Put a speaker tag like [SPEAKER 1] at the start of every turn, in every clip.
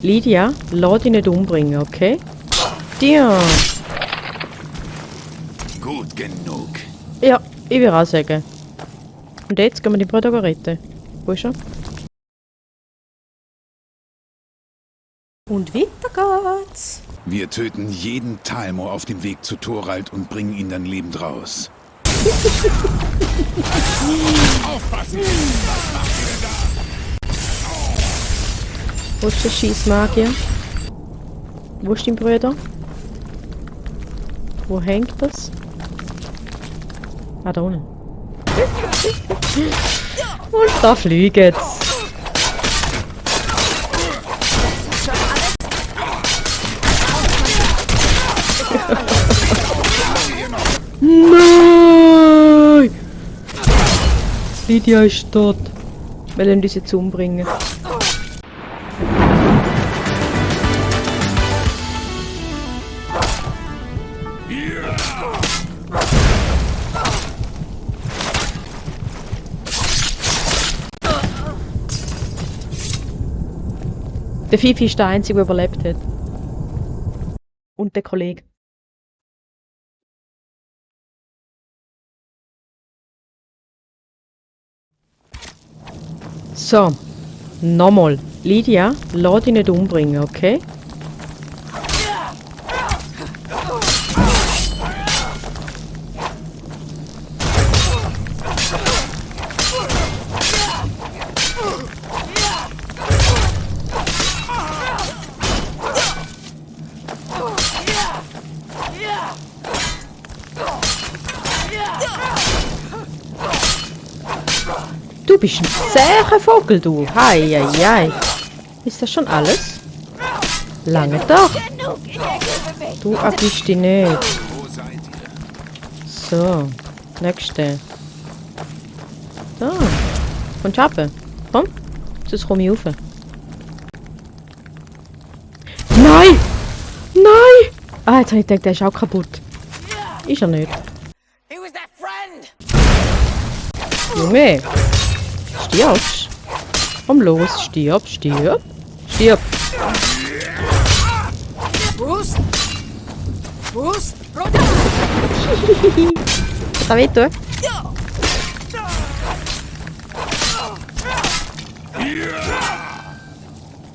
[SPEAKER 1] Lydia, lass dich nicht umbringen, okay? Dir.
[SPEAKER 2] Gut genug.
[SPEAKER 1] Ja, ich will auch sagen. Und jetzt gehen wir die Brüder retten. Wo ist er? Und weiter geht's.
[SPEAKER 2] Wir töten jeden Talmo auf dem Weg zu Thorald und bringen ihn dann lebend raus. Aufpassen! Was macht ihr denn da?
[SPEAKER 1] Wo ist der Schießmagier? Wo ist dein Bruder? Wo hängt das? Ah, da unten. Und da fliegt's. Nein! Lydia ist tot. Wir wollen uns jetzt umbringen. Der Fifi ist der Einzige, der überlebt hat. Und der Kollege. So. Nochmal. Lydia, lass dich nicht umbringen, okay? Du bist ein zäher Vogel, du. Hei, hei, hei. Ist das schon alles? Lange doch. Du erwischst dich nicht.
[SPEAKER 2] Wo seid ihr?
[SPEAKER 1] So. Nächste. Da. Kommst du runter? Komm. Sonst komm ich rauf. Nein! Nein! Ah, jetzt habe ich gedacht, der ist auch kaputt. Ist er nicht. Junge! Stirbst! Komm los, stirb, stirb! Stirb!
[SPEAKER 3] Bruce? Bruce? Runter!
[SPEAKER 1] Was habe ich getan?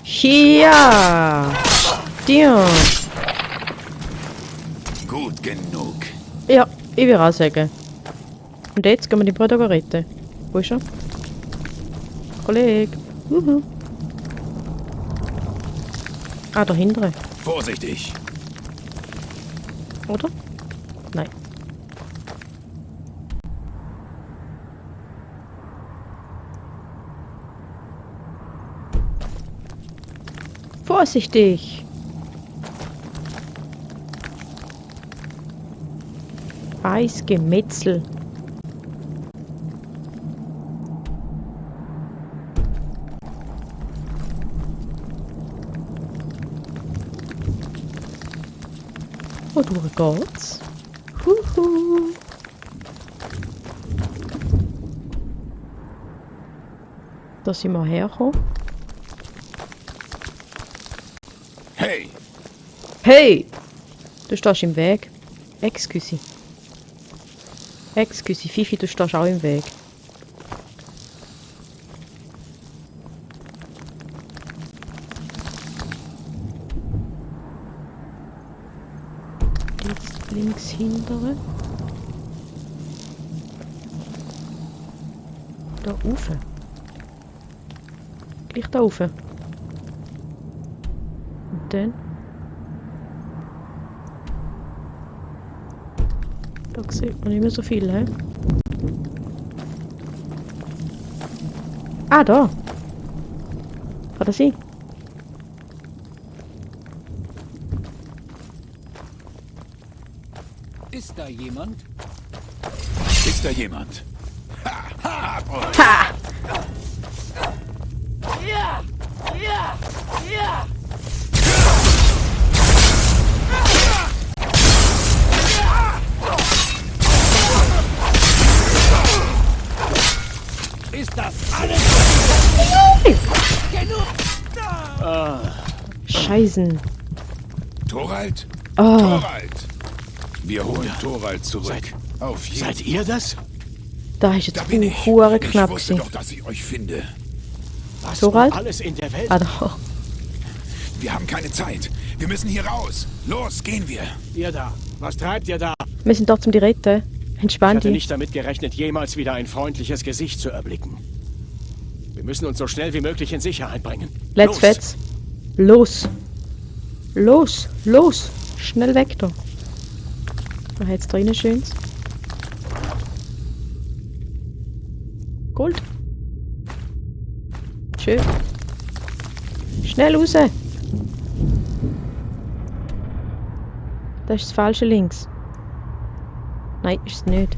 [SPEAKER 1] Hier! Stirb!
[SPEAKER 2] Gut genug.
[SPEAKER 1] Ja, ich will auch sagen. Und jetzt gehen wir die Brüder retten. Wo ist er? Kollege. Ah, da hinten.
[SPEAKER 2] Vorsichtig.
[SPEAKER 1] Oder? Nein. Vorsichtig! Weißgemetzel. Wodurch geht's? Huhu. Da sind wir hergekommen.
[SPEAKER 2] Hey!
[SPEAKER 1] Hey! Du stehst im Weg. Excuse. Excuse, Fifi, du stehst auch im Weg. Jetzt links hintere. Da rauf. Gleich da rauf. Und dann. Da sieht man nicht mehr so viel, hä? Ah, da! Kann das sein?
[SPEAKER 3] Ist da jemand?
[SPEAKER 2] Ist da jemand? Ha! Ha!
[SPEAKER 1] Ha!
[SPEAKER 3] Ja! Ja! Ja! Ist das alles? Genug!
[SPEAKER 1] Scheißen.
[SPEAKER 2] Thorald?
[SPEAKER 1] Oh,
[SPEAKER 2] Thorald! Wir holen Thorald zurück. Auf jeden
[SPEAKER 4] Seid ihr das?
[SPEAKER 1] da ist
[SPEAKER 2] Da
[SPEAKER 1] jetzt
[SPEAKER 2] bin ich.
[SPEAKER 1] hure
[SPEAKER 2] Ich
[SPEAKER 1] knapp
[SPEAKER 2] wusste
[SPEAKER 1] gewesen.
[SPEAKER 2] doch, dass ich euch finde.
[SPEAKER 4] Was
[SPEAKER 1] Thorald?
[SPEAKER 4] um alles in der Welt?
[SPEAKER 1] Ah, da.
[SPEAKER 2] Wir haben keine Zeit. Wir müssen hier raus. Los, gehen wir.
[SPEAKER 4] Ihr da. Was treibt ihr da?
[SPEAKER 1] Wir sind dort, um die retten.
[SPEAKER 4] Ich
[SPEAKER 1] Entspann
[SPEAKER 4] hatte
[SPEAKER 1] dich.
[SPEAKER 4] nicht damit gerechnet, jemals wieder ein freundliches Gesicht zu erblicken. Wir müssen uns so schnell wie möglich in Sicherheit bringen.
[SPEAKER 1] Let's
[SPEAKER 4] Los.
[SPEAKER 1] fetz. Los. Los, los. Schnell weg da. Was hat's drinnen Schönes? Gold. Schön. Schnell raus. Das ist das falsche links. Nein, ist es nicht.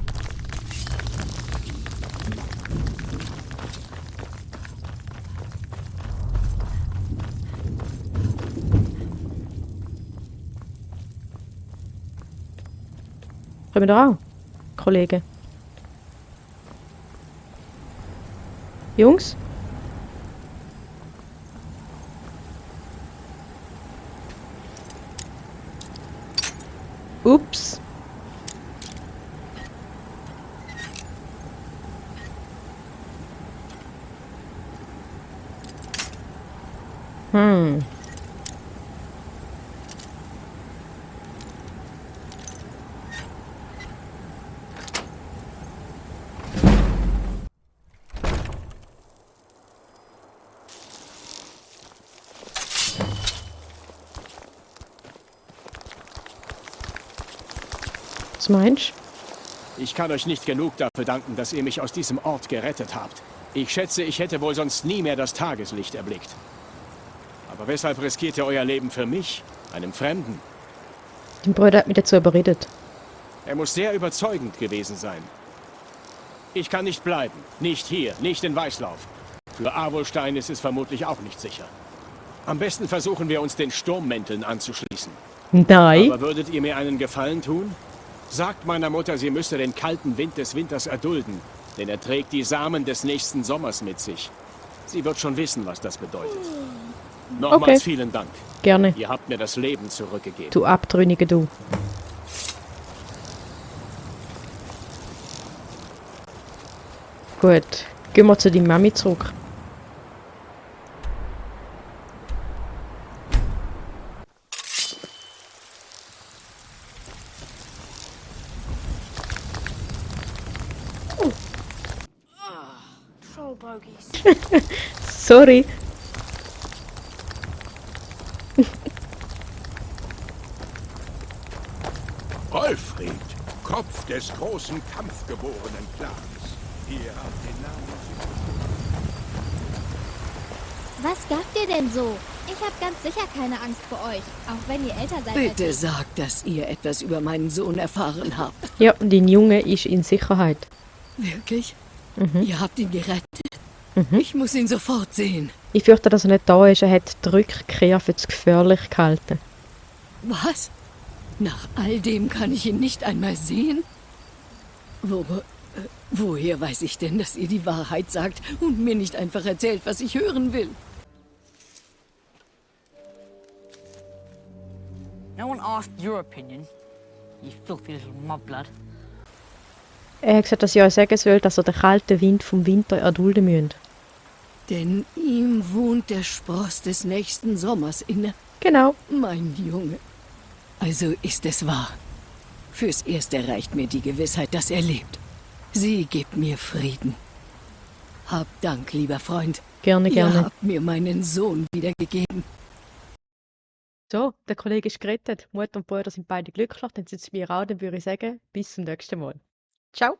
[SPEAKER 1] Kommen wir auch, Kollege? Jungs? Ups. Hm. Was meinst du?
[SPEAKER 4] Ich kann euch nicht genug dafür danken, dass ihr mich aus diesem Ort gerettet habt. Ich schätze, ich hätte wohl sonst nie mehr das Tageslicht erblickt. Aber weshalb riskiert ihr euer Leben für mich, einem Fremden?
[SPEAKER 1] Dein Bruder hat mich dazu überredet.
[SPEAKER 4] Er muss sehr überzeugend gewesen sein. Ich kann nicht bleiben. Nicht hier, nicht in Weißlauf. Für Avolstein ist es vermutlich auch nicht sicher. Am besten versuchen wir uns den Sturmmänteln anzuschließen.
[SPEAKER 1] Nein.
[SPEAKER 4] Aber würdet ihr mir einen Gefallen tun? Sagt meiner Mutter, sie müsse den kalten Wind des Winters erdulden, denn er trägt die Samen des nächsten Sommers mit sich. Sie wird schon wissen, was das bedeutet. Nochmals
[SPEAKER 1] Okay.
[SPEAKER 4] vielen Dank.
[SPEAKER 1] Gerne.
[SPEAKER 4] Ihr habt mir das Leben zurückgegeben.
[SPEAKER 1] Du Abtrünnige, du. Gut. Gehen wir zu deiner Mami zurück.
[SPEAKER 5] Troll bogies.
[SPEAKER 1] Sorry.
[SPEAKER 2] Wolfried, Kopf des großen kampfgeborenen Clans. Ihr habt den Namen.
[SPEAKER 5] Was gabt ihr denn so? Ich habe ganz sicher keine Angst vor euch, auch wenn ihr älter seid. als
[SPEAKER 6] Bitte
[SPEAKER 5] ich.
[SPEAKER 6] sagt, dass ihr etwas über meinen Sohn erfahren habt.
[SPEAKER 1] Ja, dein Junge ist in Sicherheit.
[SPEAKER 6] Wirklich? Ihr habt ihn gerettet? Ich muss ihn sofort sehen.
[SPEAKER 1] Ich fürchte, dass er nicht da ist. Er hat die Rückkehr für zu gefährlich gehalten.
[SPEAKER 6] Was? Nach all dem kann ich ihn nicht einmal sehen? Woher weiß ich denn, dass ihr die Wahrheit sagt und mir nicht einfach erzählt, was ich hören will?
[SPEAKER 7] No one asked your opinion, you filthy little mudblood.
[SPEAKER 1] Er hat gesagt, dass ich euch sagen soll, dass er den kalten Wind vom Winter erdulden müsst.
[SPEAKER 6] Denn ihm wohnt der Spross des nächsten Sommers inne.
[SPEAKER 1] Genau.
[SPEAKER 6] Mein Junge. Also ist es wahr. Fürs Erste reicht mir die Gewissheit, dass er lebt. Sie gibt mir Frieden. Hab Dank, lieber Freund.
[SPEAKER 1] Gerne,
[SPEAKER 6] Ihr
[SPEAKER 1] gerne.
[SPEAKER 6] habt mir meinen Sohn wiedergegeben.
[SPEAKER 1] So, der Kollege ist gerettet. Mutter und Bruder sind beide glücklich. Dann sind sie mir auch. Dann würde ich sagen, bis zum nächsten Mal. Ciao.